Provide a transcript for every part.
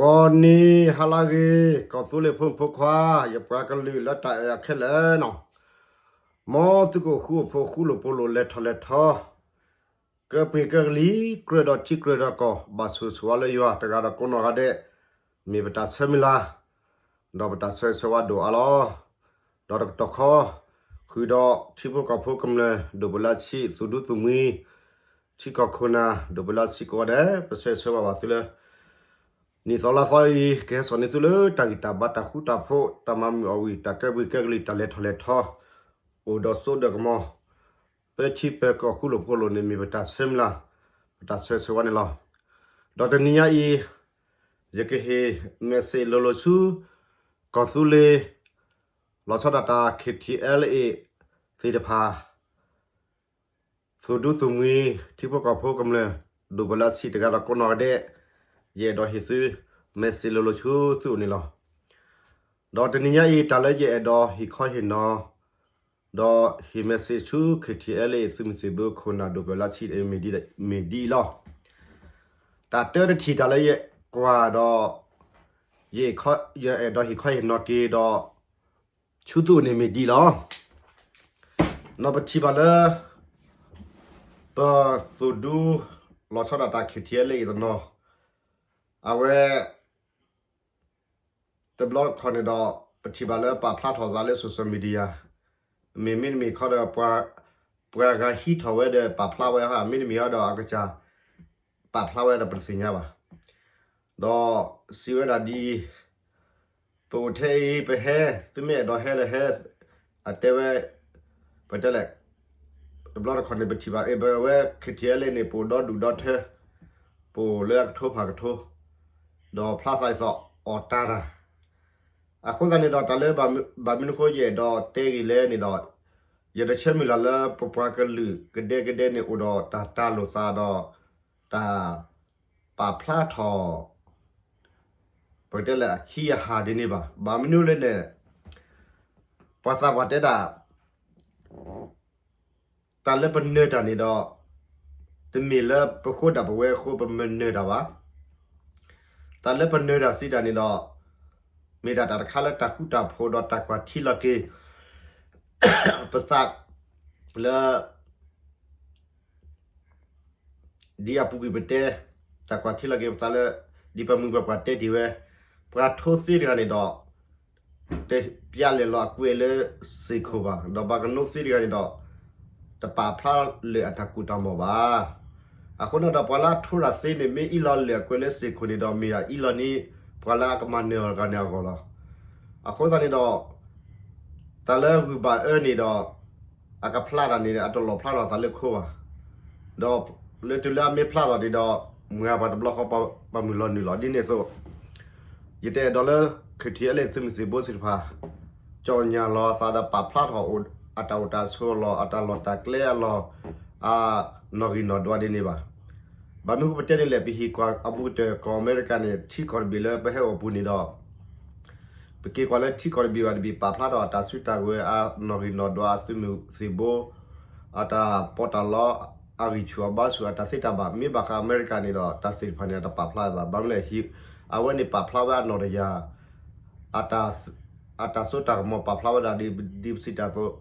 အီၤန့ၣ် ဟါလၢအဂ့ၤ ကီၢ်သူလ့ၤဖိမုၣ်ဖိခွါ ယပှၤကလုာ်လၢတၢ်အဲၣ်အခဲလၢာ်နီၤ, မ်သုကအိၣ်ဃူအိၣ်ဖိး ဃူလိာ်ဖိးလိာ် လဲၤထီၣ်လဲၤထီ, ကၢပှ့ၤကၢကလံၤ ကြၢးဒီးထံကြၢးဒီးကီၢ် ဘၣ်ဆိၣ်ဂ့ၤဆိၣ်ဝါလၢယွၤ တဂၤဒီးကိးနီၢ်ဂၤဒဲး မ့ၢ်ပတၢ်ဆၢမုၢ်လၢ် ဒီးပတၢ်ဆၢဂ့ၤဆၢဝါဒိၣ်အါလီၤ. ဒီးတကတီၢ်ခီ ဃုာ်ဒီးထံဖိကီၢ်ဖိကမျၢၢ် ဒိၣ်ပှ့ၤလၢဆံး သူၣ်ဒူသူၣ်မှံ ထံကီၢ်ခိၣ်နၢ် ဒိၣ်ပှ့ၤလၢဆံးကိးဂၤဒဲး ပဆၢဂ့ၤဆၢဝါဘၣ်သုလၢ နံၣ်သီလါသီအံၤ ကဟဲစိာ်န့ၢ်သုလၢတၢ်ဂံၢ်တၢ်ဘါ တၢ်ဃူတၢ်ဖိး တၢ်မၤမုာ်အီၣ်ဝံၣ် တၢ်ကၢပှ့ၤကၢကလံၤ တၢ်လဲၤထီၣ်လဲၤထီ အိၣ်ဒီးစိဒီးကမီၤ ပထံပကီၢ် ဃူလိာ်ဖိးလိာ်န့ၣ် မ့ၢ်ပတၢ်ဆၢမုၢ်လၢ် ပတၢ်ဆၢဂ့ၤဆၢဝါန့ၣ်လီၤ. ဒီးတနံၤညါအံၤ ယကဟ့ၣ် message လိၤလိၤဆူ ကီၢ်သူလ့ၤ လီၤဆီဒၣ်တၢ် KTLA သ့ၣ်တဖၣ် သူၣ်ဒူသူၣ်မှံ ထံဖိကီၢ်ဖိကမျၢၢ် ဒိၣ်ပှ့ၤလၢဆံးတဂၤဒီးကိးနီၢ်ဂၤဒဲး ယအဲၣ်ဒိးဟ့ၣ်သု message လိၤလိၤဆူသုအိၣ်န့ၣ်လီၤ. ဒီးတနံၤညါအံၤ တၢ်လၢယအဲၣ်ဒိးဟ့ၣ်ခီဟ့ၣ်နီၤ ဒီးဟ့ၣ် message ဆူ KTLA သုးမုၢ်သံၣ်ဘိခိၣ်နၢ် ဒိၣ်ပှ့ၤလၢဆံး မ့ၢ်ဒ်အံၤလီၤ. တၢ်တၢတထံၣ် တၢ်လၢယကွၢ်ဒီး ယအဲၣ်ဒိးဟ့ၣ်ခီဟ့ၣ်နီၤက့ၤဒီး ဆူသုအိၣ်န့ၣ်မ့ၢ်ဒ်အံၤလီၤ. နီၢ်ပထံၣ်ဘၣ်လၢ ပသူၣ်ဒူ လီၤဆီဒၣ်တၢ် KTLA အံၤတနီၤ အဝဲ တဘျီတခီၣ်န့ၣ်ဒီး ပထံၣ်ဘၣ်လၢပာ်ဖျါထီၣ်သးလၢ social media မ့ၢ်မ့တမ့ၢ်ခီဒီး ပှၤဂၤဟံးထီၣ်ဝဲဒီး ပာ်ဖျါဝဲဧါ, မ့တမ့ၢ်ခီဒီး အကစၢ်ပာ်ဖျါဝဲဒီး ပတသ့ၣ်ညါဘၣ်. ဒီးစံးဝဲဒၣ်ဒ်အံၤ, ပအိၣ်ထဲအံၤ ပဟဲ, သုမ့ၢ်အဲၣ်ဒိးဟဲဒီးဟဲ, အတဲဝဲ, ပတဲလဲၣ်, တဘျီတခီၣ်န့ၣ် ပထံၣ်ဘၣ် အ့ၣ် ပဝဲ KTLA န့ၣ် ပအိၣ်ဒီဒူၣ်ဒီထၢ, ပအိၣ်လၢအကထိဖးကထိ, ဒီးဖျါသးဒ်သိးအီၣ်တၢ်တၢ်. အဃိသတးန့ၣ်ဒီး တၢ်လၢဘၣ်မနုၤအဃိ ယအဲၣ်ဒိးတဲဂ့ၤလဲၣ်န့ၣ်ဒီး, ယတဆၢမုၢ်လၢ်လၢ ပပှၤကလုာ်ကဒဲကဒဲန့ၣ် အိၣ်ဒီးတၢ်တၢ်လိာ်သးဒီး တၢ်ပာ်ဖျါထီၣ် ပကတဲလၢအဟံးအဟၣ်ဒ်န့ၣ်ဘၣ်. ဘၣ်မနုၤလဲၣ်န့ၣ် ပှၤသးပှၢ်တဲဒၣ် တၢ်လၢပနၢၤတၢ်န့ၣ်ဒီး တမ့ၢ်လၢပဃိဒၣ်ပဝဲအဃိ ပမနၢၤတၢ်ဘၣ်. တၢ်လၢပနၢၤတၢ်စံးတၢ်န့ၣ်ဒီး မ့ၢ်ဒၣ်တၢ်တခါလၢတၢ်ဃူတၢ်ဖိးဒီးတၢ်ကွၢ်ထံလီၤက့ၤ ပသးလၢ ဒ်အပူၤကွံာ်ပတဲ, တၢ်ကွၢ်ထံလီၤက့ၤပသးလၢ ဒ်ပမိၢ်ပပၢ်တဲတ့ၢ်ဝဲ, ပှၤထိသ့တဂၤန့ၣ်ဒီး တပျဲလဲၤလီၤအကွဲးလၢစ့ၢ်ခိၣ်ဘၣ်, ဒီးပှၤကနိသ့တဂၤန့ၣ်ဒီး တပာ်ဖျါလၢအတၢ်ကူၣ်တၢ်မီၢ်ဘၣ်. အဃိန့ၣ်ဒီး ပှၤလၢအထိတၢ်သ့န့ၣ် မ့ၢ်အံးလီၤလၢအကွဲးလၢစ့ၢ်ခိၣ်န့ၣ်ဒီး မ့ၢ်အံးလီၤန့ၣ် ပှၤလၢအကမၤနၢၤအီၤတဂၤန့ၣ်အဂီၢ်လီၤ. အဃိသတးန့ၣ်ဒီး တၢ်လၢဂုၢ်ဘၣ်အၢန့ၣ်ဒီး အကဖျါတၢ်န့ၣ် အတလီၣ်ဖျါထီၣ်သးလၢခိဘၣ်. ဒီးလၢတုၤလၢအမ့ၢ်ဖျါထီၣ်န့ၣ်ဒီး မုၢ်ဂၤပှၤတဘျီဃီ ပှၤမုၢ်လီၤနုာ်လီၤ. ဒ်န့ၣ်အသိး ယတအဲၣ်ဒိးလၢ KTLA သုးမုၢ်သံၣ်ဘိသ့ၣ်တဖၣ် ကၠီၣ်ညၣ်လီၤအသးဒီးပာ်ဖျါထီၣ်အတၢ်အိၣ်တၢ်ဆိးအလီၢ် အတၢ်လီၢ်တၢ်ကျဲအလီၢ် အနီၣ်ဂံၢ်နီၣ်ဒွးဒ်န့ၣ်ဘၣ်. ဘၣ်မနုၤဃိပတဲန့ၣ်လဲၣ် ပဟံၣ်ကွၢ်အဘူးကတၢၢ် ကီၢ်အမဲရကၤန့ၣ် ထံကီၢ်တဘ့ၣ်လၢပဟဲအိၣ်ပူၤန့ၣ်ဒီး ပက့ၤကွၢ်လၢထံကီၢ်တဘ့ၣ်ဘၣ်တဘ့ၣ် ပာ်ဖျါထီၣ်အတၢ်စုတၢ်ကဝဲၤ အနီၣ်ဂံၢ်နီၣ်ဒွး အသုးမုၢ်သံၣ်ဘိ အတၢ်ပီးတၢ်လီ အဂံၢ်ဆူၣ်အဘါဆူၣ် အတၢ်သ့တၢ်ဘၣ် မ့ၢ်ဘၣ်ဃးအမဲရကၤန့ၣ်ဒီး တၢ်သ့ၣ်တဖၣ်န့ၣ် အတပာ်ဖျါဝဲဘၣ်. ဘၣ်မနုၤလဲၣ် အဝဲန့ၣ်ပာ်ဖျါဝဲအနီၣ်တယၢ် အတၢ်စိတၢ်ကမီၤ ပာ်ဖျါဝဲဒၣ်ဒ်ပစံးတၢ်အသိး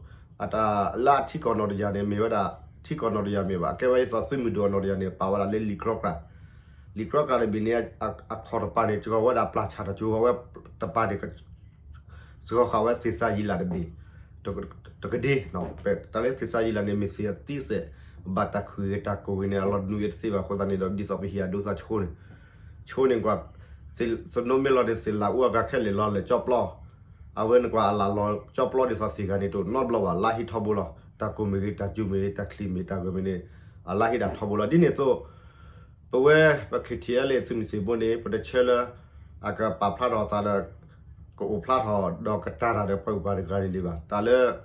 အတၢ်လၢအထံကီၢ်နီၣ်တယၢ်န့ၣ် မ့ၢ်ဝဲဒၣ် ထံကီၢ်နီၣ်တယၢ်မ့ၢ်ဘၣ်. အကဲဝဲဒ်သိးသုးမုၢ်ဒိၣ်အနီၣ်တယၢ်န့ၣ် ပာ်ဝဲဒၣ်လၢလံာ်ကြီကြာ် လံာ်ကြီကြာ်တဘ့ၣ်န့ၣ် အခီၣ်တပၤန့ၣ် စှီၤဝဲဒၣ်ပျၢ်ဆၣ်ဒီး စှီၤဝဲတပၤန့ၣ် စှီၤဃာ်ဝဲသ့ၣ်စၤယံလးတဘ့ၣ် တကဒ့. တၢ်လၢသ့ၣ်စၤယံလးန့ၣ် မ့ၢ်သ့ၣ်အသံစဲး ဘၣ်တၢ်ခုၣ်ဂ့ၤတၢ်ကိၢ်ဂ့ၤန့ၣ် အလီၤနုာ်အတသ့ဘၣ်အဃိသတးန့ၣ်ဒီး ဒ်သိးပဟံၣ်အဒိသးဆိန့ၣ် ဆိန့ၣ်ကွၢ် သနူမ့ၢ်လီၤန့ၣ် သ့ၣ်လးအူအဂၤခဲလၢာ်လီၤလၢာ်ကၠီပျီ အဝဲန့ၣ်ကွၢ်အလၢ်လီၤကၠီပျီဒ်သိးသ့ၣ်ဂၤန့ၣ် တအိၣ်နီတဘျီဘၣ် လါဟ့ထီဘိလီၤ. တၢ်ကိၢ်မ့ၢ်ဂ့ၤ တၢ်စူၤမ့ၢ်ဂ့ၤ တၢ်ချံမ့ၢ် တၢ်ဂဲၤမ့ၢ်န့ၣ် အလါဟ့ဒၣ်ထီဘိလီၤ. ဒ်န့ၣ်အသိး ပဝဲပ KTLA သုးမုၢ်သံၣ်ဘိန့ၣ် ပတဆၢလၢ အကပာ်ဖျါထီၣ်အသးဒီး ကအိၣ်ဖျါထီၣ်ဒီးကတၢၢ်တၢ်ဒီးပှၤဂုၤပှၤဂၤတဂၤန့ၣ်ဒံးဘၣ်. တၢ်လၢ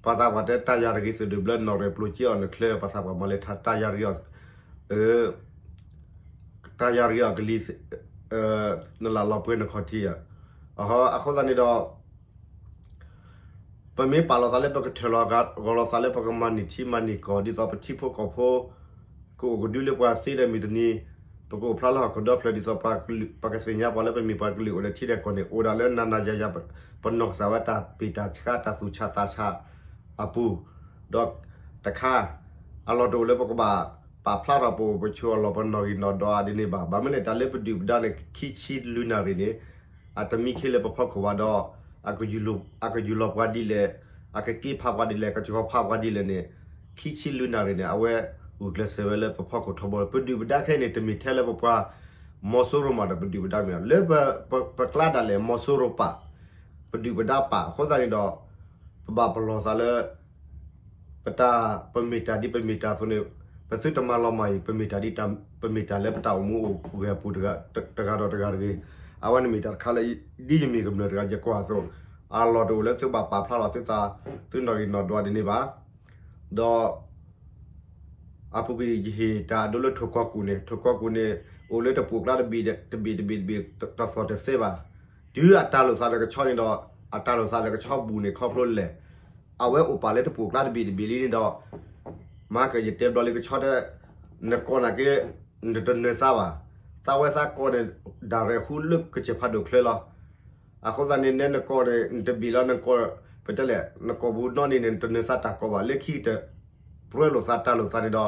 ပှၤသးပှၢ်တဲတၢ်ယၤတဂ့ၤ သုးဒုးဘျၢ နီၣ်ရဲၣ်ပျိက့အီၤနချၢ ပှၤသးပှၢ်မၤလဲၤထါ တၢ်ယၤတဂ့ၤအီၤ တၢ်ယၤတဂ့ၤအီၤကလံၤ နလၢ်လီၤပှဲၤနခီၣ်ထံးဧါ. အဃိသတးန့ၣ်ဒီး ပမ့ၢ်ပာ်လီၤသးလၢပကထၢၣ်လီၤဂီၤလီၤသးလၢပကမၤန့ၢ်ထံမၤန့ၢ်ကီၢ် ဒ်သိးပထံဖိကီၢ်ဖိ ကအိၣ်ကဒုလၢပှၤသ့ဒီးမုၢ်တနံၤ ပကအိၣ်ဖျါလၢဟီၣ်ခိၣ်ဒီဖျၢၣ်ဒ်သိးပှၤကလုာ် ပကသ့ၣ်ညါပှၤလၢပမ့ၢ်ပှၤကလုာ်အိၣ်ဒီးထံဒီးကီၢ်န့ၣ် အိၣ်ဒၣ်လၢနၤနၤယၤယၤ ပနီၢ်ကစၢ်ဝဲတၢ်ပ့ၢ်တၢ်ဆှါတၢ်သူၣ်ဆးသးဆးအပူၤ, ဒီးတခါ အလီၢ်တအိၣ်လၢပကဘၣ်ပာ်ဖျါထီၣ်ပအိၣ်ပဆိးအလီၢ်ပနီၣ်ဂံၢ်နီၣ်ဒွးဒ်န့ၣ်ဘၣ်. ဘၣ်မနုၤလဲၣ် တၢ်လၢပဒုၣ်ပဒါန့ၣ် ခံဆံလွံၢ်နၣ်ရံၣ်န့ၣ် အတမံခ့လၢပဖီခိၣ်ဘၣ်ဒီး အကယူၢ်လီၤပှၤဒ်လဲၣ်, အကက့ဖးပှၤဒ်လဲၣ်, ကကီၤဖးပှၤဒ်လဲၣ်န့ၣ် ခံဆံလွံၢ်နၣ်ရံၣ်န့ၣ် အဝဲဂုာ်ကျဲးစၢးဝဲလၢပဖီခိၣ်ထီဘိလီၤ. ပဒုၣ်ပဒါခဲအံၤန့ၣ် တမ့ၢ်ထဲလၢပပှၤမီၤစိရိၤမးဒီးပဒုၣ်ပဒါမ့ၢ်လီၤ. လၢပကျါဒၣ်လဲာ် မီၤစိရိၤပာ်, ပဒုၣ်ပဒါပာ်အဃိသတးန့ၣ်ဒီး ပဘၣ်ပလီၢ်သးလၢ ပတၢ် ပမ့ၢ်တၢ်ဒ်ပမ့ၢ်တၢ်အသိးန့ၣ် ပသုတမၤလီၤမၢ်အံၤ ပမ့ၢ်တၢ်ဒ် ပမ့ၢ်တၢ်လၢပတၢ်အိၣ်မူအိၣ်ဂဲၤအပူၤတဂၤဒီးတဂၤတဂ့ၤ. အဝဲန့ၣ်မ့ၢ်တၢ်တခါလၢ ဒ်ယမ့ၢ်ကမျၢၢ်တဂၤယကွၢ်အသိး အလီၢ်တအိၣ်လၢသုဘၣ်ပာ်ဖျါလီၤသုသး သုနီၣ်ဂံၢ်နီၣ်ဒွးဒ်န့ၣ်ဘၣ်. ဒီး အပူၤကွံာ်ယဟ့ၣ်တၢ်အဒိလၢထိၣ်ကီၢ်ကူၣ်န့ၣ် ထိၣ်ကီၢ်ကူၣ်န့ၣ် အိၣ်လၢတပူၤကျါတဘ့ၣ်တဘ့ၣ်တဘ့ၣ်တဘ့ၣ် တသီၣ်တသဲဘၣ်. တုၤအတၢ်လိာ်သးလၢကဆီန့ၣ်ဒီး အတၢ်လိာ်သးလၢကဆီဘူၣ်န့ၣ် ခီဖျိလဲၣ် အဝဲအိၣ်ပာ်လၢတပူၤကျါတဘ့ၣ်တဘ့ၣ်လံန့ၣ်ဒီး မၤကယတဲဘျီလၢကဆီတဲ နကိးနာ်က့ နတနၢၤသးဘၣ်. သးဝဲသးကိးန့ၣ် ဒၣ်ရဲၣ်ဟူလၢကစၢၢ်ဖးဒိၣ်ချၢလီၤ. အဃိသတးန့ၣ် နဲနကိးန့ၣ် နတဘ့ၣ်လီၤ နကိး ပတဲလဲၣ် နကိးဘူးနီၣ်န့ၣ်န့ၣ် နတနၢၤသးတၢ်ကိးဘၣ် လၢခံကတၢၢ် ပြၢလိာ်သးတၢ်လိာ်သးန့ၣ်ဒီး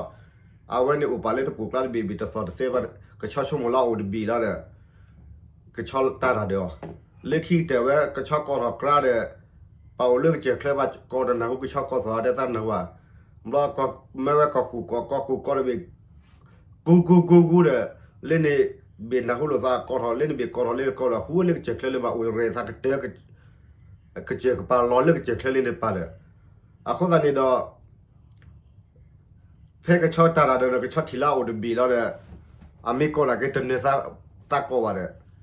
အဝဲန့ၣ်အိၣ်ပာ်လၢတပူၤကျါတဘ့ၣ်ဘ့ၣ်တသီၣ်တသဲဘၣ် ကဆီဆိကမိၣ်လၢအအိၣ်တဘ့ၣ်လီၤဒီး ကဆီတၢ်တၢ်ဒီးအီၤ လၢခံကတၢၢ်ဝဲကဆီကိးထီၣ်ကြါဒီး ပှၤအိၣ်လၢကစၢၢ်ချၢဘၣ်ကိးတနၢ်ဟူ ကဆီကိးသီၣ်တဲသးနၢ်ဟူဧါ. ဘျီမ့ၢ်ဝဲကီၢ်ကူၣ်ကီၢ် ကီၢ်ကူၣ်ကီၢ်တဘ့ၣ် ကူကူကူကူဒီး လၢန့ၣ်ဘ့ၣ်နၢ်ဟူလိာ်သးကိးထီၣ် လၢန့ၣ်ဘ့ၣ်ကိးထီၣ် လၢကိးဒီး ဟူဝဲလၢကစၢၢ်ချၢလၢဘၣ်အိၣ်ရဲၣ်သး ကစၢၢ်ကပၤလီၤလၢကစၢၢ်ချၢလၢန့ၣ်ပၤဒီး အဃိသတးန့ၣ်ဒီး ဖဲကဆီတၢ်တၢ်ဒီး ကဆီထံၣ်လၢအအိၣ်တဘ့ၣ်လီၤဒီး အမ့ၢ်ကိးနာ်က့ တနၢၤသးကိးဘၣ်ဒီး အန့ၣ်မ့ၢ်သ့ဧါ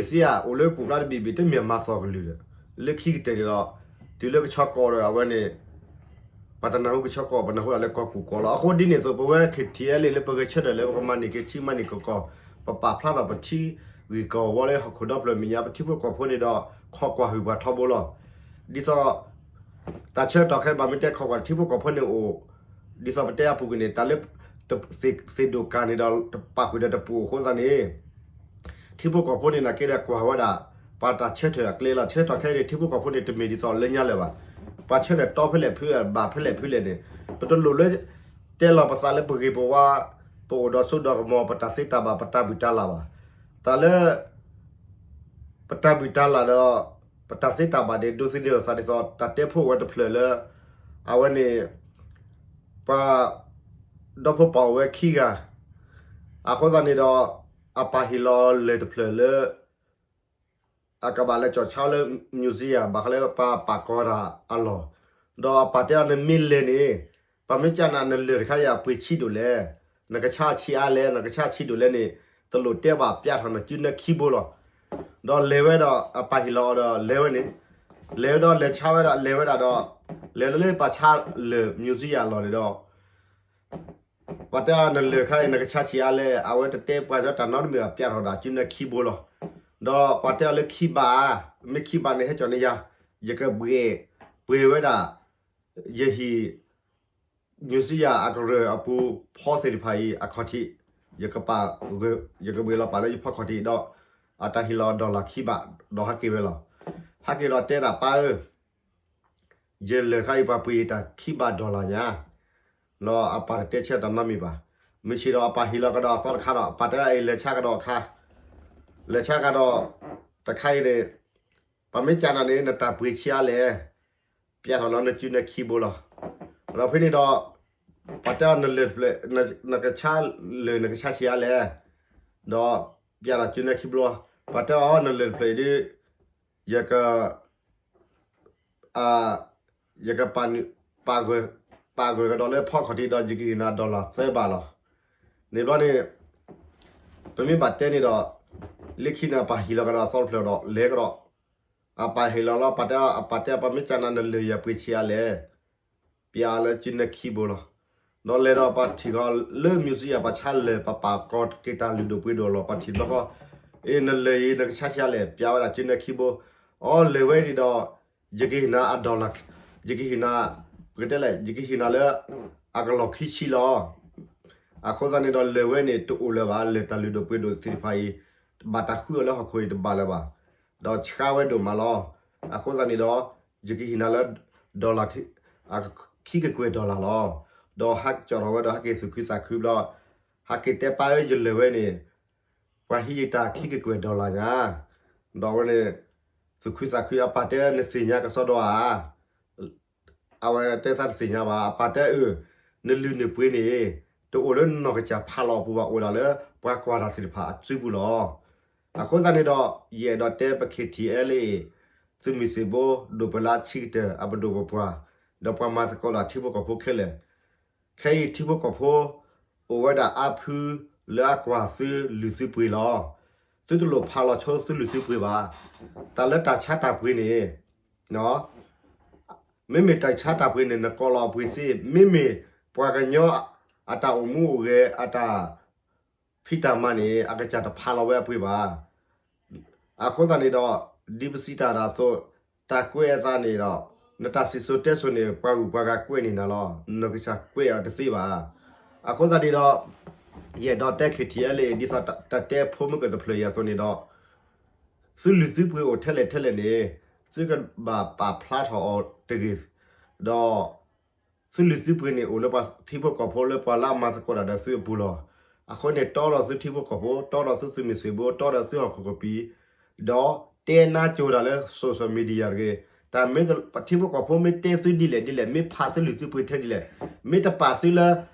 အိၣ်လၢပူၤကျါတဘ့ၣ်ဘ့ၣ် တမ့ၢ်မၤသီၣ်ကလုၢ်ဒီး လၢခံကတၢၢ်န့ၣ်ဒီး တုၤလၢကဆီကိးဒီး အဝဲန့ၣ် ပတနၢ်ဟူကဆီကိး ပနၢ်ဟူဒၣ်လၢကီၢ်ကူၣ်ကီၢ်လီၤ. အဃိဒ်န့ၣ်အသိး ပဝဲ K T L A လၢပဂဲၤဆၢထၢၣ်လၢပကမၤန့ၢ်က့ၤထံမၤန့ၢ်ကီၢ်ကီၢ် ပပာ်ဖျါထီၣ်ပထံဂ့ၢ်ကီၢ်ဝီလၢဟီၣ်ခိၣ်ဒီဖျၢၣ်မဲာ်ညါ ပထံဖိကီၢ်ဖိန့ၣ်ဒီး ခိးကွၢ်ဟုၣ်ပှၤထီဘိလီၤ. ဒ်သိး တၢ်ဆၢကတီၢ်ခဲအံၤ ဘၣ်မ့ၢ်တဲခိးကွၢ်ထံဖိကီၢ်ဖိန့ၣ်အိၣ် ဒ်သိးပတဲအပူၤကွံာ်န့ၣ် တၢ်လၢ သ့ၣ်ဒိၣ်ကၢ်န့ၣ်ဒီး တပာ်ဃုာ်ဒီးတပူၤအဃိသတးန့ၣ် ထံဖိကီၢ်ဖိန့ၣ် နာ်က့ဒီးကွၢ်ဝဲဒၣ် ပှၤတၢ်ဆၢထၢၣ်အကျဲလီၤ. ဆၢကတီၢ်ခဲအံၤန့ၣ် ထံဖိကီၢ်ဖိန့ၣ် တမ့ၢ်ဒ်သိးလၢညါလၢၤဘၣ်. ပှၤဆၢထၢၣ်တီဖဲလဲၣ်ဖဲ ဘၣ်ဖဲလဲၣ်ဖဲလဲၣ်န့ၣ် ပတလိၣ်လၢ တဲလီၤပသးလၢပဂ့ၤပဝါ ပအိၣ်ဒီးစိဒီးကမီၤ ပတၢ်သ့တၢ်ဘၣ် ပတၢ်ဘုၣ်တၢ်လၢ်ဘၣ်. တၢ်လၢ ပတၢ်ဘုၣ်တၢ်လၢ်ဒီး ပတၢ်သ့တၢ်ဘၣ်န့ၣ် ဒိးသန့ၤအသးဒ်သိး တၢ်တဲဖိဝဲတဖျၢၣ်လၢ အဝဲန့ၣ် ပှၤ ဒီဖိပၢ်အိၣ်ဝဲခံဂၤ အဃိသတးန့ၣ်ဒီး အပၢ်ဟ့ၣ်လီၤလၢၢ်တဖျၢၣ်လၢ အကဘၣ်လဲၤကၠီၣ်ဆါလၢ museum ဘၣ်ဃးလၢပှၤပာ်ကီၤတၢ်အလီၢ်, ဒီးအပၢ်တဲအီၤ နမ့ၢ်လဲၤန့ၣ် ပမ့ၢ်ကနၣ်နလၢၢ်တခါအံၤအပှ့ၤဆံးဒိၣ်လဲၣ်, နကဆါဆံးအါလဲၣ်, နကဆါဆံးဒိၣ်လဲၣ်န့ၣ် တလိၣ်တဲဘၣ် ပျးထီၣ်နစုနဲၣ်ခံဘိလီၤ. ဒီးလဲၤဝဲဒီး အပၢ်ဟ့ၣ်လီၤအီၤဒီးလဲၤဝဲန့ၣ်, လဲၤဝဲဒီးလဲၤဆါဝဲဒၣ် လဲၤဝဲဒၣ်ဒီး လဲၤလၢလၢပှၤဆါလၢၢ် museum အလီၢ်န့ၣ်ဒီး ပှၤတဲအီၤ နလၢၢ်ခါအံၤ နကဆါဆံးအါလဲၣ်, အဝဲတတဲပှၤကညီတၢ်နီတမံၤဘၣ် ပျးထီၣ်ဒၣ်စုနဲၣ်ခံဘိလီၤ. ဒီးပှၤတဲအီၤလၢခံဘးဧါ, မ့ၢ်ခံဘးန့ၣ် ဟဲကၠီၣ်န့ၢ်ယၤ, ယကဘှဲး, ဘှဲးဝဲဒၣ် ယဟံၣ် museum အကရၢၢ်အပူၤဖီသ့ၣ်တဖၣ်အံၤအခီၣ်ထံး, ယကပာ်, ယကဘှဲးလီၤပာ်လၢယဖီခီၣ်ထံးဒီး အတၢ်ဟ့ၣ်လီၤ dollar ခံဘး ဒီးဟဲက့ၤဝဲလီၤ. ဟဲက့ၤဒီးတဲဒၣ်ပၢ်ဧၢ ယလၢၢ်ခါအံၤ ပှၤပှ့ၤတၢ်ခံဘး dollar ညါ, ဒီးအပၢ်တတဲဆၢတၢ်နီတမံၤဘၣ်. မုၢ်ဆ့ၣ်ဒီးအပၢ်ဟ့ၣ်လီၤကဒီးအသီတခါဒီး ပၢ်တဲအီၤ အံၤလဲၤဆါကဒီးအခါ, လဲၤဆါကဒီး တခါအံၤန့ၣ် ပမ့ၢ်ကနၣ်န့ၣ် နတၢ်ပှ့ၤဆံးအါလဲၣ်, ပျးထီၣ်လၢနစုနဲၣ်ခံဘိလီၤ. ဒီးဖဲန့ၣ်ဒီး ပှၤတဲအီၤ နလၢၢ်တဖျၢၣ် နကဆါလၢၢ် နကဆါဆံးအါလဲၣ်, ဒီးပျးထီၣ်စုနဲၣ်ခံဘိလီၤ. ပှၤတဲအီၤ နလၢၢ်တဖျၢၣ်အံၤဒီး ယက ယကပာ်, ပာ်ဂၢၢ်ကဒီးလၢဖီခီၣ်ထံးဒီး ယကဟ့ၣ်နၤ dollar သၢဘးလီၤ. န့ၣ်ဘျီန့ၣ် ပမ့ၢ်ဘၣ်တဲန့ၣ်ဒီး လၢခံန့ၣ် အပၢ်ဟ့ၣ်လီၤကဒီးအသီတဖျၢၣ်ဒီး လဲၤကဒီး, အပၢ်ဟ့ၣ်လီၤလီၤ ပှၤတဲအီၤ အပၢ်တဲအီၤ ပမ့ၢ်ကနၣ်နလၢၢ်အံၤ ပှ့ၤဆံးအါလဲၣ်, ပျးလၢစုနဲၣ်ခံဘိလီၤ. ဒီးလဲၤဒီးပှၤထံၣ်ဃီလၢ museum ပှၤဆါလၢၢ် ပှၤပာ်ကီၤက့ၤတၢ်လုၢ်ဒိၣ်ပှ့ၤဒိၣ်လီၤ. ပှၤထံၣ်ဘျီဃီ အ့ နလၢၢ်အံၤ နကဆါဆံးအါလဲၣ်, ပျးဝဲဒၣ်စုနဲၣ်ခံဘိ. အီ လၢၢ်ဝဲန့ၣ်ဒီး ယကဟ့ၣ်နၤအ dollar, ယကဟ့ၣ်နၤ, ပကတဲလဲၣ် ယကဟ့ၣ်နၤလၢ အကလီၢ်ခံဆံလီၤ. အဃိသတးန့ၣ်ဒီး လၢၢ်ဝဲန့ၣ် တအိၣ်လၢၤဘၣ်, လၢၢ်တၢ်လုၢ်ဒိၣ်ပှ့ၤဒိၣ်သ့ၣ်တဖၣ်အံၤ ဘၣ်တၢ်ဃုအီၤလၢဟီၣ်ခိၣ်အံၤတဘၣ်လၢၤဘၣ်, ဒီးဆှါဝဲဒိၣ်မးလီၤ. အဃိသတးန့ၣ်ဒီး ယကဟ့ၣ်နၤလၢ dollar ခံကကွဲၢ် dollar လီၤ. ဒီးဟးကၠီၣ်ထီၣ်ဝဲဒီး ဟဲက့ၤသူၣ်ခုသးခုဘျီ, ဟဲက့ၤတဲပၢ်ဧၢ ယလၢၢ်ဝဲန့ၣ် ပှၤဟံးယတၢ်ခံကကွဲၢ် dollar ညါ, ဒီးဝဲန့ၣ် သူၣ်ခုသးခု အပၢ်တဲ နသ့ၣ်ညါကစီဒီဧါ, အဝဲတဲသးတသ့ၣ်ညါဘၣ်, အပၢ်တဲအၢ, နလုၢ်နပှ့ၤန့ၣ် တအိၣ်လၢနီၢ်ကစၢ်ဖးလီၤအပူၤဘၣ်, အိၣ်ဒၣ်လၢပှၤကွၢ်တၢ်သ့ၣ်တဖၣ်အစုပူၤလီၤ. အဃိသတးန့ၣ်ဒီး ယအဲၣ်ဒိးတဲပ K T L A သုးမုၢ်သံၣ်ဘိ ဒိၣ်ပလၢဆံးကတၢၢ် အပဒိၣ်ပပှၢ်, ဒီးပှၤမၤသကိးတၢ်ထံဖိကီၢ်ဖိခဲလၢာ်, ခဲအံၤထံဖိကီၢ်ဖိ အိၣ်ဝဲဒၣ်အါဖုလၢအကွၢ်သုလုၢ်သုပှ့ၤလီၤ. သုတလိၣ်ဖးလီၤဆိသုလုၢ်သုပှ့ၤဘၣ်. တၢ်လၢတၢ်ဆါတၢ်ပှ့ၤန့ၣ် မ့မ့ၢ်တၢ်ဆါတၢ်ပှ့ၤန့ၣ် နကိးလီၤအပှ့ၤသ့, မ့မ့ၢ်ပှၤကညီအတၢ်အိၣ်မူအိၣ်ဂဲၤ အတၢ်ဖံးတၢ်မၤန့ၣ် အကစၢ်တဖးလီၤဝဲအပှ့ၤဘၣ်. အဃိသတးန့ၣ်ဒီး ဒ်ပစံးတၢ်ဒၣ်အသိး, တၢ်ကွဲးအသးန့ၣ်ဒီး နတၢ်စံၣ်စိၤတဲစိၤန့ၣ် ပှၤဂုၤပှၤဂၤကွဲးန့ၢ်နၤလီၤ. နကစၢ်ကွဲးအီၤတသ့ဘၣ်. အဃိသတးန့ၣ်ဒီး ယအဲၣ်ဒိးတဲ K T L A ဒ်သိးတၢ်တဲဖိမုၢ်ကတဖျၢၣ်အံၤအသိးန့ၣ်ဒီး သုလုၢ်သုပှ့ၤအိၣ်ထဲလဲၣ်ထဲလဲၣ်န့ၣ် သုကဘၣ်ပာ်ဖျါထီၣ်အီၤတဂ့ၤ, ဒီး သုလုၢ်သုပှ့ၤန့ၣ် အိၣ်လၢပှၤထံဖိကီၢ်ဖိလၢပှၤလၢအမၤသကိးတၢ်ဒီးသုအပူၤလီၤ. အဃိန့ၣ် တီဒီးသုထံဖိကီၢ်ဖိ, တီဒီးသုသုးမုၢ်သံၣ်ဘိ, တီဒီးသုဟီၣ်ခိၣ်ကပံာ်, ဒီးတဲနါကိၤတၢ်လၢ social media တဂ့ၤ. တၢ်မ့ၢ်ထံဖိကီၢ်ဖိမ့ၢ်တဲသုဒ်လဲၣ်ဒ်လဲၣ်, မ့ၢ်ဖးသုလုၢ်သုပှ့ၤထဲဒ်လဲၣ်, မ့ၢ်တပာ်သုလၢ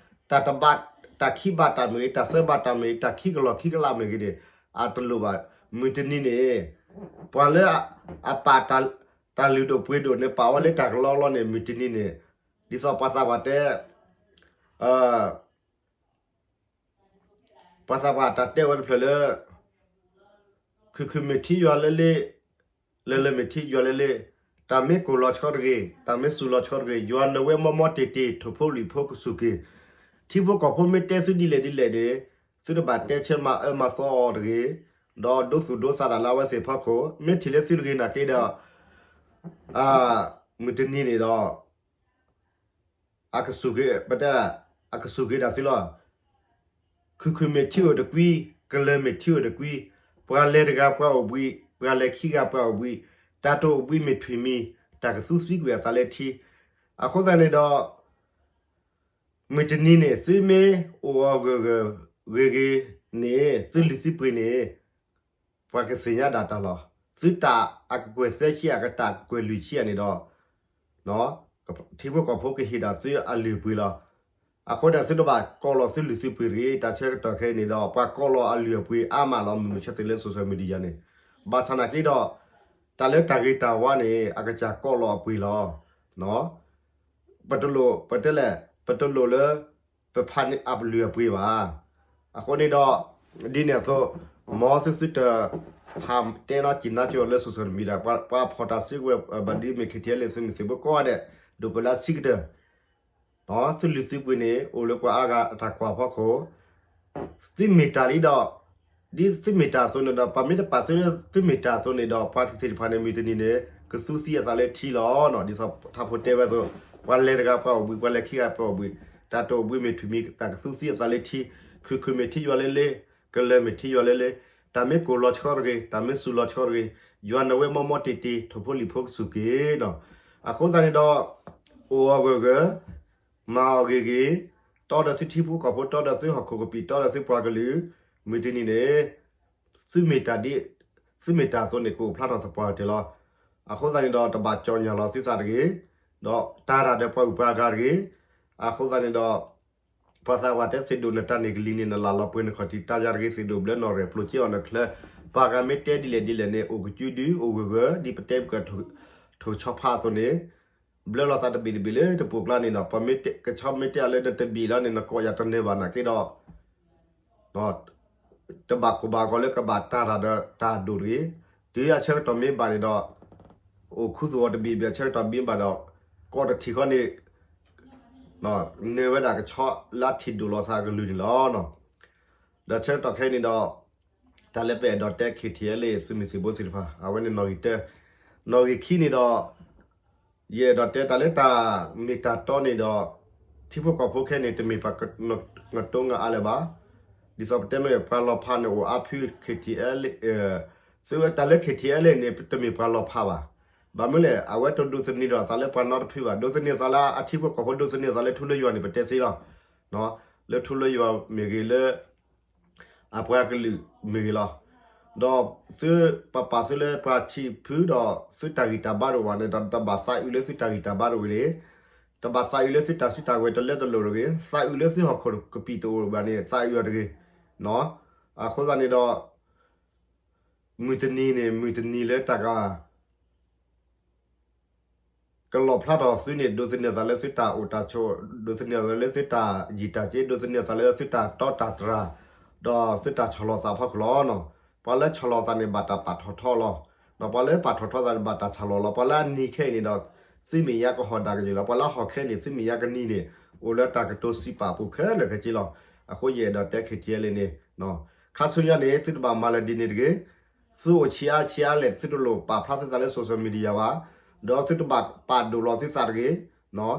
တၢ်တဘၣ်, တၢ်ခံဘၣ်တၢ်မ့ၢ်ဂ့ၤ, တၢ်သၢဘၣ်တၢ်မ့ၢ်ဂ့ၤ, တၢ်ခံကလီၢ်ခံကလးမ့ၢ်ဂ့ၤန့ၣ် အတလိၣ်ဘၣ်. မုၢ်တနံၤန့ၣ် ပှၤလၢအပာ်တၢ်လုၢ်ဒိၣ်ပှ့ၤဒိၣ်န့ၣ် ပာ်ဝဲလၢတၢ်ကလီကလီန့ၣ် မုၢ်တနံၤန့ၣ် ဒ်သိးပှၤသးပှၢ်တဲ ပှၤသးပှၢ်တၢ်တဲဝဲတဖျၢၣ်လၢ ခုၣ်ခုၣ်မ့ၢ်ထံယွၤလဲလဲ, လၢၢ်လၢၢ်မ့ၢ်ထံယွၤလဲလဲ, တၢ်မ့ၢ်ကိၢ်လီၤဆီတဂ့ၤ, တၢ်မ့ၢ်စူၤလီၤဆီတဂ့ၤ, ယွၤနဝဲမီမီတ့ၢ်တ့ၢ် ထိၣ်ဖိလံၣ်ဖိကစူၢ်က့ၤ. ထံဖိကီၢ်ဖိမ့ၢ်တဲသုဒ်လဲၣ်ဒ်လဲၣ်န့ၣ် သုတဘၣ်တဲဆၢမၤအၢမၤသီအီၤတဂ့ၤ, ဒီးဒိသူၣ်ဒိသးတၢ်လၢအဝဲသ့ၣ်အဖီခိၣ်, မ့ၢ်ထံၣ်လၢသုတဂ့ၤနာ်က့ဒီး မုၢ်တနံၤန့ၣ်ဒီး အကစူၢ်က့ၤ, ပတဲဒၣ်, အကစူၢ်က့ၤဒၣ်သုလီၤ. ခုၣ်ခုၣ်မ့ၢ်ထံအိၣ်တကွံ, ကလၢၢ်မ့ၢ်ထံအိၣ်တကွံ, ပှၤလဲၤတဂၤပှၤအိၣ်ဘှံး, ပှၤလဲၤခံဂၤပှၤအိၣ်ဘှံး, တၢ်တအိၣ်ဘှံးမ့ၢ်ထွံၣ်မံၤ, တၢ်ကသူသံကွံာ်အသးလၢထံ. အဃိသတးန့ၣ်ဒီး မုၢ်တနံၤန့ၣ် သုမ့ၢ်အိၣ်အီၤဂၢၢ်ဂၢၢ်ဂ့ၤဂ့ၤန့ၣ် သုလုၢ်သုပှ့ၤန့ၣ် ပှၤကသ့ၣ်ညါဒၣ်တၢ်လီၤ. သုတၢ်အကကွဲၢ်သၢဆံ အကတၢ်ကကွဲၢ်လွံၢ်ဆံဧါန့ၣ်ဒီး ထံဖိကီၢ်ဖိကဟ့ၣ်ဒီးသုအလုၢ်အပှ့ၤလီၤ. အဃိန့ၣ် သုတဘၣ်ကိးလီၤသုလုၢ်သုပှ့ၤတဂ့ၤ. တၢ်ဆၢကတီၢ်ခဲအံၤန့ၣ်ဒီး ပှၤကိးလီၤအလုၢ်အပှ့ၤအါမးလီၤ. မုၢ်မဆါတ့ၢ်လၢ social media န့ၣ် ဘၣ်ဆၣ်နာ်က့ဒီး တၢ်လၢတၢ်ဂ့ၤတၢ်ဝါန့ၣ် အကစၢ်ကိးလီၤအပှ့ၤလီၤ. ပတလိၣ်, ပတဲလဲၣ်, ပတလိၣ်လၢ ပဖးန့ၢ်အလုၢ်အပှ့ၤဘၣ်. အဃိန့ၣ်ဒီး ဒ်န့ၣ်အသိး မ်သုသုတ ဟးတဲနါစံၣ်နါကၠိလၢ social media ပှၤဖီၣ်တၢ်စုကဝဲၤ ဘၣ်ဒ်မ့ၢ် K T L A သုးမုၢ်သံၣ်ဘိကိးဂၤဒဲး ဒိၣ်ပလၢဆံးကတၢၢ် သုလုၢ်သုပှ့ၤန့ၣ် အိၣ်လၢပှၤအါဂၤအတၢ်ကွၢ်ဖီခိၣ်, သုမ့ၢ်တၢ်လံဒီး ဒ်သုမ့ၢ်တၢ်အသိးန့ၣ်ဒီး ပှၤမ့ၢ်တပာ်သုလၢသုမ့ၢ်တၢ်အသိးန့ၣ်ဒီး ပှၤသ့ၣ်တဖၣ်န့ၣ် မုၢ်တနံၤန့ၣ် ကသူသံအသးလၢထံလီၤ. ဒ်သိးထါဖိတဲဝဲအသိး ပှၤလဲၤတဂၤပှၤအိၣ်ဘှံး, ပှၤလဲၤခံဂၤပှၤအိၣ်ဘှံး, တၢ်တအိၣ်ဘှံးမ့ၢ်ထွံၣ်မံၤ တၢ်ကသူသံအသးလၢထံ, ခုၣ်ခုၣ်မ့ၢ်ထံယွၤလဲလဲ, ကလၢၢ်မ့ၢ်ထံယွၤလဲလဲ, တၢ်မ့ၢ်ကိၢ်လီၤဆီတဂ့ၤ, တၢ်မ့ၢ်စူၤလီၤဆီတဂ့ၤ, ယွၤနဝဲမီမီတ့ၢ်တ့ၢ် ထိၣ်ဖိလံၣ်ဖိကစူၢ်က့ၤ. အဃိသတးန့ၣ်ဒီး အိၣ်အီၤဂၢၢ်ဂၢၢ် မၤအီၤဂ့ၤဂ့ၤ, တီဒီးသုထံဖိကီၢ်ဖိ, တီဒီးသုဟီၣ်ခိၣ်ကပံာ်, တီဒီးသုပှၤကလုာ်, မုၢ်တနံၤန့ၣ် သုမ့ၢ်တၢ်ဒ်, သုမ့ၢ်တၢ်အသိးန့ၣ် ကအိၣ်ဖျါထီၣ်သပှၢ်ကတၢၢ်လီၤ. အဃိသတးန့ၣ်ဒီး တဘၣ်ကၠီၣ်ညၣ်လီၤသုသးတဂ့ၤ, ဒီးတၢ်တၢ်ဒီးပှၤဂုၤပှၤဂၤတဂ့ၤ. အဃိသတးန့ၣ်ဒီး ပှၤသးပှၢ်တဲသ့ၣ်ဒိၣ်နတၢ်န့ၢ်ကလံၤန့ၣ် နလၢ်လီၤပှ့ၤနခီၣ်ထံး တၢ်ယၤတဂ့ၤ သ့ၣ်ဒိၣ်ဘျၢနီၣ်ရဲၣ် ပျိာ်က့အီၤနချၢ, ပှၤဂၤမ့ၢ်တဲဒ်လဲၣ်ဒ်လဲၣ်န့ၣ် အိၣ်ကစုဒု အိၣ်ဂၢၢ်ဂၢၢ် ဒ်ပတဲပကထိၣ်ဆီဖါအသိးန့ၣ် ဘျၢလီၤသးတဘ့ၣ်တဘ့ၣ်လၢတပိာ်ကျါန့ၣ်ဒီး ပှၤမ့ၢ်တဲ ကဆီမ့ၢ်တဲအီၤလၢနတဘ့ၣ်လီၤန့ၣ် နကိးယၤတနၢၤဘၣ်နာ်က့ဒီး တဘၣ်ကိၢ်ဘၣ်ဂီၤလၢကဘၣ်တၢ်တၢ်ဒီးတၢ်ဒိၣ်တဂ့ၤ. တုၤအဆၢကတီၢ်မ့ၢ်ဘၣ်န့ၣ်ဒီး အိၣ်ခူသူၣ်အီၤတဘ့ၣ်ဘ့ၣ် အဆၢကတီၢ်မ့ၢ်ဘၣ်ဒီး ကိးတထံၣ်ဃီန့ၣ် နၢၤဝဲဒၣ်ကဆီလၢအထံၣ်ဒိၣ်လီၤသးအကလုၢ်န့ၣ်လီၤ. ဒီးဆၢကတီၢ်ခဲအံၤန့ၣ်ဒီး တၢ်လၢပအဲၣ်ဒိးတဲ K T L A သုးမုၢ်သံၣ်ဘိသ့ၣ်တဖၣ် အဝဲန့ၣ်နီၣ်ဂံၢ်တၢ, နီၣ်ဂံၢ်ခံန့ၣ်ဒီး ယအဲၣ်ဒိးတဲတၢ်လၢတၢ်မ့ၢ်တၢ်တီန့ၣ်ဒီး ထံဖိကီၢ်ဖိခဲအံၤန့ၣ် တမ့ၢ်ပှၤကတိၤငအါလၢၤဘၣ်. ဒ်သိးပတဲမ့ၢ်ပှၤလီၤဖးန့ၣ်အိၣ်အါဖု KTLA, သုဝဲတၢ်လၢ KTLA န့ၣ် တမ့ၢ်ပှၤလီၤဖးဘၣ်. ဘၣ်မနုၤလဲၣ် အဝဲတဒိးသန့ၤဒီးအသးလၢပှၤနီတဖုဘၣ်, ဒိးသန့ၤအသးလၢအထံဖိကီၢ်ဖိ ဒိးသန့ၤအသးလၢထူလၢယွၤန့ၣ် ပတဲသ့လီၤ. လၢထူလၢယွၤမ့ၢ်ဂ့ၤ လၢအပှၤကလုာ်မ့ၢ်ဂ့ၤလီၤ. ဒီးသုပာ်ပာ်သုလၢပှၤဆံးဖုဒီးသုတၢ်ဂံၢ်တၢ်ဘါတအိၣ်ဘၣ်န့ၣ်ဒီး တဘၣ်သးအုးလၢသုတၢ်ဂံၢ်တၢ်ဘါတဝံၤန့ၣ်, တဘၣ်သးအုးလၢသုတၢ်စုတၢ်ဝဲၤတလၢတလိၤတဂ့ၤ, သးအုးလၢသုဟီၣ်ခိၣ်ကပံာ်တအိၣ်ဘၣ်န့ၣ် သးအုးအီၤတဂ့ၤ. အဃိသတးန့ၣ်ဒီး မုၢ်တနံၤန့ၣ် မုၢ်တနံၤလၢတၢ်က ကလီၣ်ဖျါထီၣ်သုန့ၣ် ဒိးသန့ၤအသးလၢသုတၢ်အိၣ်တၢ်ဆိး, ဒိးသန့ၤအသးလၢသုတၢ်ယံာ်တၢ်စ့, ဒိးသန့ၤအသးလၢသုတၢ်တီတၢ်တြၢ်, ဒီးသုတၢ်ဆီၣ်လီၤသးအဖီခိၣ်လီၤ. ပှၤလၢဆီၣ်လီၤသးန့ၣ် ဘၣ်တၢ်ပာ်ထီၣ်ထီလီၤ. ဒီးပှၤလၢပာ်ထီၣ်ထီသးန့ၣ် ဘၣ်တၢ်ဆီၣ်လီၤလီၤ. ပှၤလၢအနံၤခဲအံၤန့ၣ်ဒီး သုမဲာ်ညါကဟီၣ်ဒၣ်ကယၢၢ်လီၤ. ပှၤလၢအဟီၣ်ခဲအံၤန့ၣ် သုမဲာ်ညါကနံၤန့ၣ် အိၣ်လၢတၢ်ကတိၤစံးပာ်ပူၤခဲလၢာ်ခဲဆ့လီၤ. အဃိယအဲၣ်ဒိးတဲ KTLA န့ၣ် ခါဆူညါန့ၣ် သုတဘၣ်မၤလၢာ်ဒ်န့ၣ်တဂ့ၤ. သုအိၣ်ဆံးအါဆံးအါလဲၣ် သုတလိၣ်ပာ်ဖျါသုသးလၢ social media ဘၣ်, ဒီးသုတဘၣ်ပာ်ဒိၣ်လီၤသုသးတဂ့ၤ,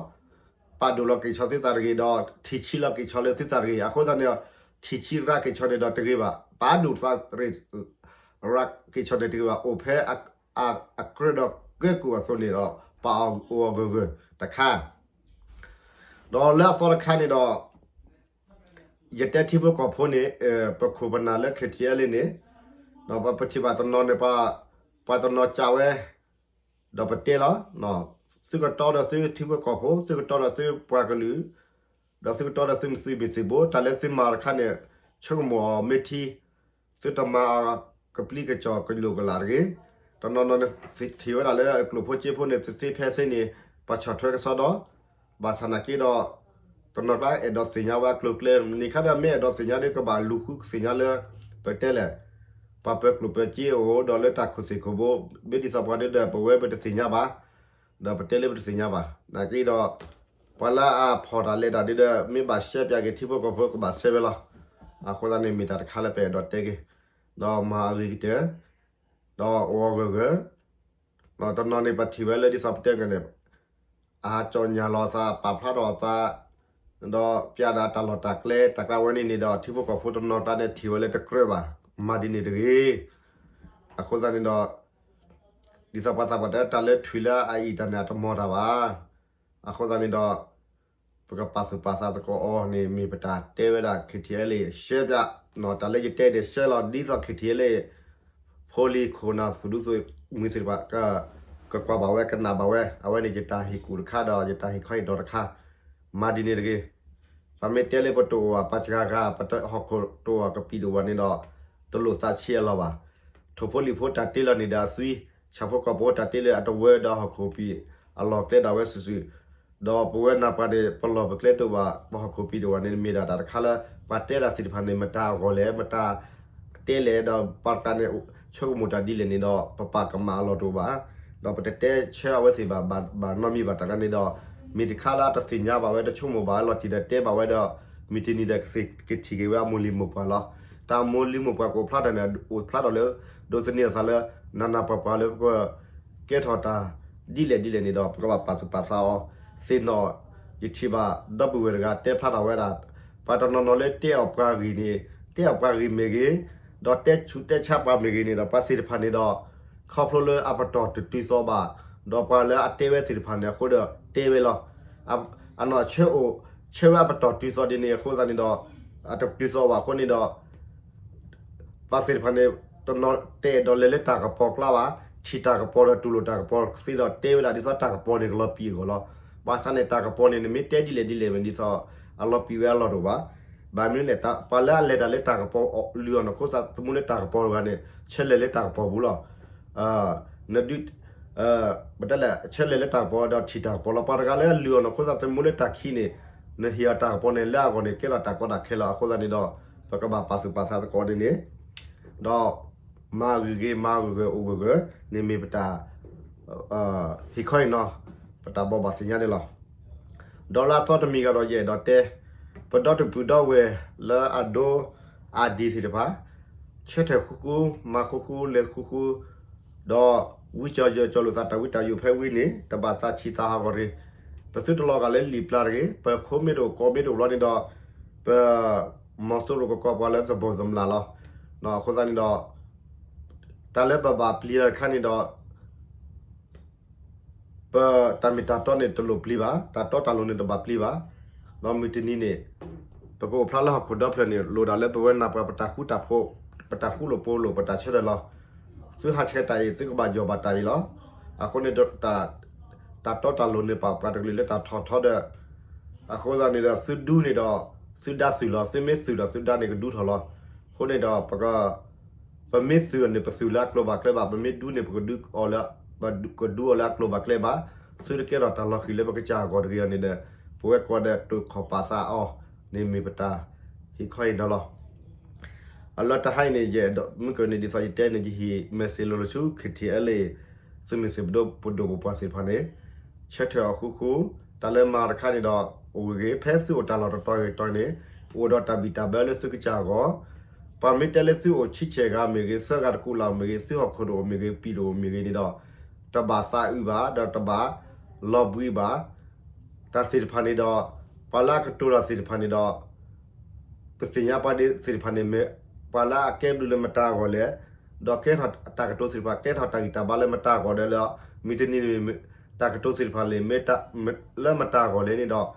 ပာ်ဒိၣ်လီၤက့ၤဆီသုသးတဂ့ၤ, ဒီးထံၣ်ဆံးလီၤက့ၤဆီလၢသုသးတဂ့ၤ. အဃိသတးန့ၣ်ဒီး ထံၣ်ဆံးရးက့ၤဆီန့ၣ်ဒီးတဂ့ၤဘၣ်, ပာ်ဒိၣ်သးရးက့ၤဆီန့ၣ်တဂ့ၤဘၣ်, အိၣ်ဖဲအကြၢးဒီးကဲကုၢ်အသိးန့ၣ်ဒီး ပာ်အီၤအိၣ်အဂၢၢ်ဂၢၢ်တခါ ဒီးလၢအသီတခါန့ၣ်ဒီး ယတဲထံဖိကီၢ်ဖိန့ၣ် ပခိၣ်ပနၢ်လၢ KTLA န့ၣ် ပထံၣ်ဘၣ်တနီၤန့ၣ် ပှၤတနီၤကးဝဲ ဒီးပတဲလီၤ. သုကတီဒီးသုထံဖိကီၢ်ဖိ, သုကတီဒီးသုပှၤကလုာ်, ဒီးသုကတီဒီးသုသုးမုၢ်သံၣ်ဘိ, တၢ်လၢသုမၤတခါန့ၣ် ဆိကမိၣ်အီၤမ့ၢ်ထံ သုတမၤအကပျံၤကစီၤကလိာ်ကလာ်တဂ့ၤ. တနီၤနီၤန့ၣ်ထံၣ်ဝဲဒၣ်လၢအကျိာ်ဖိစ့ဖိန့ၣ် သ့သ့ဖဲသ့န့ၣ် ပှၤဆီၣ်ထွဲကစီဒီ, ဘၣ်ဆၣ်နာ်က့ဒီး တနီၤကျါအဲၣ်ဒိးသ့ၣ်ညါဝဲအကျိၤအကျဲ, မနုၤခါဒီးမ့ၢ်အဲၣ်ဒိးသ့ၣ်ညါဒီး ကဘၣ်လူၤဃုသ့ၣ်ညါလၢ ပတဲလဲၣ် ပှၤပၢၤကျိာ်ပၢၤစ့အိၣ်ဒီးလၢတၢ်ခိၣ်သ့ၣ်ခိၣ်ဘိ, မ့ၢ်ဒ်သိးပှၤဒ်ဒီး ပဝဲပတသ့ၣ်ညါဘၣ်, ဒီးပတဲလၢပတသ့ၣ်ညါဘၣ်. နာ်က့ဒီး ပှၤလၢအဖီၣ်တၢ်လဲၤတၢ်ဒ်ဒီး မ့ၢ်ဘၣ်ရှဲပၠးက့ၤထံဖိကီၢ်ဖိကဘၣ်ရှဲဝဲလီၤ. အဃိသတးန့ၣ် မ့ၢ်တၢ်တခါလၢပအဲၣ်ဒိးတဲက့ၤ, ဒီးမၤအဂ့ၤကတၢၢ်, ဒီးအိၣ်အဂၢၢ်ဂၢၢ်, တနီၤန့ၣ်ပထံၣ်ဝဲလၢဒ်သိးပတဲက့ၤန့ၣ် အကၠီၣ်ညၣ်လီၤအသး ပာ်ဖျါထီၣ်အသး, ဒီးပျးဒၣ်တၢ်လီၢ်တၢ်ကျဲ တၢ်ကျါဝဲန့ၣ်န့ၣ်ဒီး ထံဖိကီၢ်ဖိတနီၤကျါန့ၣ် ထံၣ်ဝဲလၢတကြၢးဘၣ်, မၤဒ်န့ၣ်တဂ့ၤ. အဃိသတးန့ၣ်ဒီး ဒ်သိးပှၤသးပှၢ်တဲ တၢ်လၢထွံၣ်လၢအအံၣ်တၢ်န့ၣ် အတမီၤတၢ်ဘၣ်. အဃိသတးန့ၣ်ဒီး ပကပာ်သူၣ်ပာ်သးသကိးအီၤန့ၣ် မ့ၢ်ပတၢ်တဲဝဲဒၣ် KTLA ရှဲပၠး, တၢ်လၢယတဲန့ၣ်ရှဲလီၤ ဒ်သိး KTLA ဖိလံၤခိၣ်နၢ်သူၣ်ဒူသးမှံသ့ၣ်တဖၣ် ကကွၢ်ဘၣ်ဝဲ ကနၣ်ဘၣ်ဝဲ, အဝဲန့ၣ်ယတၢ်ဟ့ၣ်ကူၣ်တခါဒီး ယတၢ်ဟ့ၣ်ခီဟ့ၣ်နီၤတခါ, မၤဒ်န့ၣ်တဂ့ၤ. ပမ့ၢ်တဲလၢပတအိၣ်ဘၣ် ပှၤစှၤဂၤ ပဟီၣ်ခိၣ်တအိၣ်ဘၣ် ကပံာ်တအိၣ်ဘၣ်န့ၣ်ဒီး တလိၣ်သးဆံးအလီၢ်ဘၣ်. ထိၣ်ဖိလံၣ်ဖိတၢ်တ့လီၤန့ၣ်ဒီးအသွံ, ဆၣ်ဖိကီၢ်ဖိတၢ်တ့လီၤအတဝၢဒီးဟီၣ်ခိၣ်ပံာ်အလီၢ်ကျဲဒၣ်ဝဲစုာ်စုာ်, ဒီးပဝဲနၢ်ပှၤန့ၣ် ပလီၢ်ပကျဲတအိၣ်ဘၣ် ပဟီၣ်ခိၣ်ပံာ်တအိၣ်ဘၣ်န့ၣ် မ့ၢ်ဒၣ်တၢ်တခါလၢ ပှၤတဲတၢ်သ့ၣ်တဖၣ်န့ၣ် မတၤအဂီၢ်လဲၣ် မတၤတဲလဲၣ်ဒီး ပှၤတဂၤန့ၣ် ဆိကမိၣ်တၢ်ဒ်လဲၣ်န့ၣ်ဒီး ပပာ်ကမၣ်အလီၢ်တအိၣ်ဘၣ်, ဒီးပတတဲဆၢအဝဲသ့ၣ်ဘၣ် ဘၣ်နီတမံၤဘၣ်တၢ်တခါန့ၣ်ဒီး မ့ၢ်တခါလၢအတသ့ၣ်ညါဘၣ်ဝဲ တဆိကမိၣ်ဘၣ်ဝဲလီၤတံၢ်ဒီးတဲဘၣ်ဝဲဒီး မုၢ်တနံၤဒီးကထံၣ်က့ၤဝဲအမိၢ်လံၤမိၢ်ပှၢ်လီၤ. တၢ်မိၢ်လံၤမိၢ်ပှၢ်ကအိၣ်ဖျါထီၣ်န့ၣ် အိၣ်ဖျါထီၣ်လၢ ဒိးသန့ၤအသးလၢ နးနးပှၤပှၤလၢပက ကဲထီၣ်တၢ်ဒ်လဲၣ်ဒ်လဲၣ်န့ၣ်ဒီး ပကဘၣ်ပာ်သူၣ်ပာ်သးအီၤသ့ၣ်နီၣ်. ယထံၣ်ဘၣ်ဒီပုၢ်ဝဲၢ်တဂၤတဲဖျါထီၣ်ဝဲဒၣ် ပှၤတနီၤနီၤလၢတဲအီၤပှၤဂ့ၢ်န့ၣ် တဲအီၤပှၤဂ့ၢ်မ့ၢ်ဂ့ၤ, ဒီးတဲဆူးတဲဆါပှၤမ့ၢ်ဂ့ၤန့ၣ်ဒီး ပှၤသ့ၣ်တဖၣ်န့ၣ်ဒီး ခီဖျိလၢအပတီၢ်တတုၤသီဘၣ်, ဒီးပှၤလၢအတဲဝဲသ့ၣ်တဖၣ်န့ၣ်အဃိဒီးတဲဝဲလီၤ. အနီၢ်ဆၢအိၣ် ဆၢဝဲအပတီၢ်တုၤသီဒ်န့ၣ်အဃိသတးန့ၣ်ဒီး အတတုၤသီဘၣ်အဃိန့ၣ်ဒီး ပှၤသ့ၣ်တဖၣ်န့ၣ် တနီၤတအဲၣ်ဒိးလဲၤလၢတၢ်ကပီၤကျါဘၣ်, ထံၣ်တၢ်ကပီၤဒီးတူၢ်လိာ်တၢ်ကပီၤသ့ဒီးတဲဝဲဒၣ်ဒ်သိးတၢ်ကပီၤန့ၣ်ကလီၤပံာ်အဂီၢ်လီၤ. ဘၣ်ဆၣ်န့ၣ် တၢ်ကပီၤန့ၣ် နမ့ၢ်တဲဒ်လဲၣ်ဒ်လဲၣ်ဝဲဒ်သိး အလီၤပံာ်ဝဲအလီၢ်တအိၣ်ဘၣ်. ဘၣ်မနုၤလဲၣ် ပှၤလၢအလဲၤတၢ်လၢတၢ်ကပီၤလုၢ်အီၣ်နီၢ်ခိသးသမူလၢတၢ်ကပီၤတဂၤန့ၣ် ဆၢလဲၤလၢတၢ်ကပီၤပူၤလီၤ. နဒု ပတဲလဲၣ် ဆၢလဲၤလၢတၢ်ကပီၤဒီးထံၣ်တၢ်ကပီၤလီၤ. ပှၤတဂၤလၢအလုၢ်အီၣ်နီၢ်ခိသးသမူလၢတၢ်ခံးန့ၣ် နဟ့ၣ်အီၤတၢ်ကပီၤန့ၣ် လၢအဂီၢ်န့ၣ် ကဲထီၣ်တၢ်ကီတၢ်ခဲလီၤ. အဃိသတးန့ၣ်ဒီး ပကဘၣ်ပာ်သူၣ်ပာ်သးသကိးန့ၣ်န့ၣ် ဒီးမၤဂ့ၤဂ့ၤ မၤဂၢၢ်ဂၢၢ် အိၣ်ဂၢၢ်ဂၢၢ်န့ၣ်မ့ၢ်ပတၢ် ဟ့ၣ်ခီအံၤနီၤ ပတၢ်ဘိးဘၣ်သ့ၣ်ညါန့ၣ်လီၤ. ဒီးလၢအသီတမံၤဂၤဒီးယအဲၣ်ဒိးတဲ ပဒီတပုၢ်ဒီဝဲၢ်လၢအဒိ အဒံးသ့ၣ်တဖၣ် ဆၢထၢၣ်ဃူဃူ မၤဃူဃူ လဲၤဃူဃူ ဒီးဝံကၠီၤယၢၤကၠီၤလိာ်သးတၢ်ဝံတၢ်ယိာ်ဖဲဝံန့ၣ် တဘၣ်သးဆံးသးဟးဂီၤတဂ့ၤ. ပသုတလီၤဂာ်လၢလံာ်ပျၢ်တဂ့ၤ, ပခိၣ်မ့ၢ်တအိၣ် ကီၢ်မ့ၢ်တအိၣ်ဘျီန့ၣ်ဒီး ပ မီၤစိရိၤကကိးပှၤလၢသဘီၣ်သမလးလီၤ. အဃိသတးန့ၣ်ဒီး တၢ်လၢပဘၣ်ပျံၤအခါန့ၣ်ဒီး ပတၢ်မ့ၢ်တၢ်တီန့ၣ်တလိၣ်ပျံၤဘၣ်, တၢ်တီတၢ်လိၤန့ၣ်တဘၣ်ပျံၤဘၣ်. ဒီးမုၢ်တနံၤန့ၣ် ပကအိၣ်ဖျါလၢဟီၣ်ခိၣ်ဒီဖျၢၣ်န့ၣ် လိၣ်ဒၣ်လၢပဝဲနၢ်ပှၤပတၢ်ဃူတၢ်ဖိး, ပတၢ်ဃူလိာ်ဖိးလိာ် ပတၢ်ဆၢထၢၣ်လီၤ. သုဟးဆှဲးတၢ်အံၤ သုကဘၣ်ယီၢ်ဘၣ်တၢ်အံၤလီၤ. အဃိန့ၣ် တၢ်တီတၢ်လိၤန့ၣ်ပာ်ပှၤတကလုာ်လၢတၢ်ထီၣ်ထီဒီး အဃိသတးန့ၣ်ဒီး သုဒူန့ၣ်ဒီး သုဒါသုၣ်လီၤ, သုမ့ၢ်သုၣ်ဒီးသုဒါန့ၣ်ကဒူထီၣ်လီၤ. အဃိန့ၣ်ဒီး ပမ့ၢ်သုၣ်န့ၣ် ပသုၣ်လၢအကျိၤဘၣ်ကျဲဘၣ်, ပမ့ၢ်ဒူန့ၣ် ပကဒူအီၤလၢ ပကဒူအီၤလၢအကျိၤဘၣ်ကျဲဘၣ်. သုတကဲထီၣ်တၢ်လီၤဃံၤလၢပကစၢ်အဂီၢ်တဂ့ၤအီၤန့ၣ်ဒီး ပဝဲကိးဂၤဒဲးတိာ်ခီၣ်ပာ်သးအီၤန့ၣ် မ့ၢ်ပတၢ်ဟ့ၣ်ခီဟ့ၣ်နီၤလီၤ. အလီၢ်တဟါအံၤန့ၣ် ယအဲၣ်ဒိးမုၢ်ကနံၤဒ်သိးယတဲန့ၣ် ယဟ့ၣ် message လိၤလိၤဆူ KTLA သုးမုၢ်သံၣ်ဘိပဒိၣ်ပပှၢ်သ့ၣ်တဖၣ်န့ၣ် ဆၢထၢၣ်အီၤဃူဃူ, တၢ်လၢမၤတခါန့ၣ်ဒီး အိၣ်ဂ့ၤဂ့ၤ ဖဲသုအိၣ်တၢ်လီၢ်တတီၤဂ့ၤတတီၤန့ၣ် အိၣ်ဒီးတၢ်ဘံၣ်တၢ်ဘၢလၢသုကစၢ်အဂီၢ်, ပှၤမ့ၢ်တဲလၢသုအိၣ်ဆံဆဲၣ်ဂၤမ့ၢ်ဂ့ၤ, သၢဂၤတကူာ်လၢ်မ့ၢ်ဂ့ၤ, သုဟီၣ်ခိၣ်တအိၣ်မ့ၢ်ဂ့ၤ, ပံၤတအိၣ်မ့ၢ်ဂ့ၤန့ၣ်ဒီး တဘၣ်သးအုးဘၣ်, ဒီးတဘၣ်လီၤဘှံးဘၣ်. တၢ်သ့ၣ်တဖၣ်န့ၣ်ဒီး ပှၤလၢအကတိၤတၢ်သ့ၣ်တဖၣ်န့ၣ်ဒီး ပသ့ၣ်ညါပှၤဒ်သ့ၣ်တဖၣ်န့ၣ် မ့ၢ်ပှၤလၢအကဲဘျုးလၢမတၤအဂီၢ်လဲၣ်, ဒီးကဲထီၣ်တၢ်ကတိၤသ့ၣ်တဖၣ် ကဲထီၣ်တၢ်ဂံၢ်တၢ်ဘါလၢမတၤအဂီၢ်ဒဲးလၢ မုၢ်တနံၤန့ၣ် တၢ်ကတိၤသ့ၣ်တဖၣ်န့ၣ် မ့ၢ်လၢမတၤအဂီၢ်လဲၣ်န့ၣ်ဒီး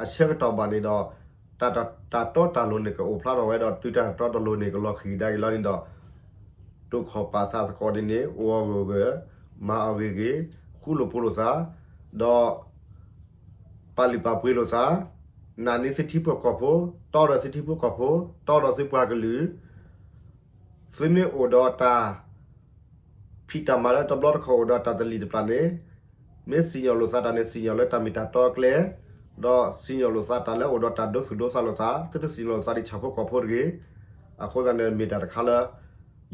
အဆၢကတီၢ်ဘၣ်န့ၣ်ဒီး တၢ်တီတၢ်လိၤန့ၣ် ကအိၣ်ဖျါထီၣ်ဝဲဒီး တုၤတၢ်တီတၢ်လိၤန့ၣ် ကလီၤဃံၤကဒါက့ၤလီၤန့ၣ်ဒီး တိာ်ခီၣ်ပာ်သးသကိးဒ်န့ၣ် အိၣ်အီၤဂၢၢ်ဂၢၢ်, မၤအီၤဂ့ၤဂ့ၤ, ဃူလိာ်ဖိးလိာ်သး, ဒီး ပာ်လုၢ်ပာ်ပှ့ၤလိာ်သး, နာ်န့ၢ်သုထံဖိကီၢ်ဖိ, တီဒီးသုထံဖိကီၢ်ဖိ, တီဒီးသုပှၤကလုာ်, သုမ့ၢ်အိၣ်ဒီးတၢ်ဖံးတၢ်မၤလၢတဘျီတခီၣ် အိၣ်ဒီးတၢ်သလံၣ်တဖျၢၣ်န့ၣ်, မ့ၢ်စံၣ်ညီၣ်လိာ်သးတၢ်န့ၣ် စံၣ်ညီၣ်လၢတၢ်မ့ၢ်တၢ်တီအကျဲ, ဒီးစံၣ်ညီၣ်လိာ်သးတၢ်လၢအိၣ်ဒီးတၢ်ဒိသူၣ်ဒိသးလိာ်သး, သုတစံၣ်ညီၣ်လိာ်သးဒ်ဆၣ်ဖိကီၢ်ဖိတဂ့ၤ. အဃိသတးန့ၣ် မ့ၢ်တၢ်တခါလၢ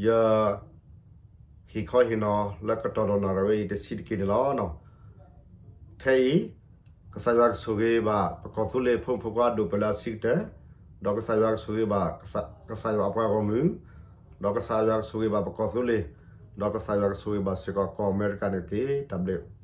ယ ဟ့ၣ်ခီဟ့ၣ်နီၤလၢကတီၢ်ဒီးနၣ်ရံၣ်ဝဲအံၤတဆံးတက့ၢ်န့ၣ်လီၤ. ထဲအံၤ ကစၢ်ယွၤကဆိၣ်ဂ့ၤဘၣ် ပကီၢ်သူလ့ၤဖိမုၣ်ဖိခွါဒိၣ်ပၢၢ်လၢအဆံးကတၢၢ်, ဒီးကစၢ်ယွၤကဆိၣ်ဂ့ၤဘၣ် ကစၢ်ယွၤအပှၤဂီၢ်မုၢ်, ဒီးကစၢ်ယွၤကဆိၣ်ဂ့ၤဘၣ်ပကီၢ်သူလ့ၤ, ဒီးကစၢ်ယွၤကဆိၣ်ဂ့ၤဘၣ်စ့ၢ်ကီးကီၢ်အမဲရကၤန့ၣ်တက့ၢ်. တၢ်ဘျုး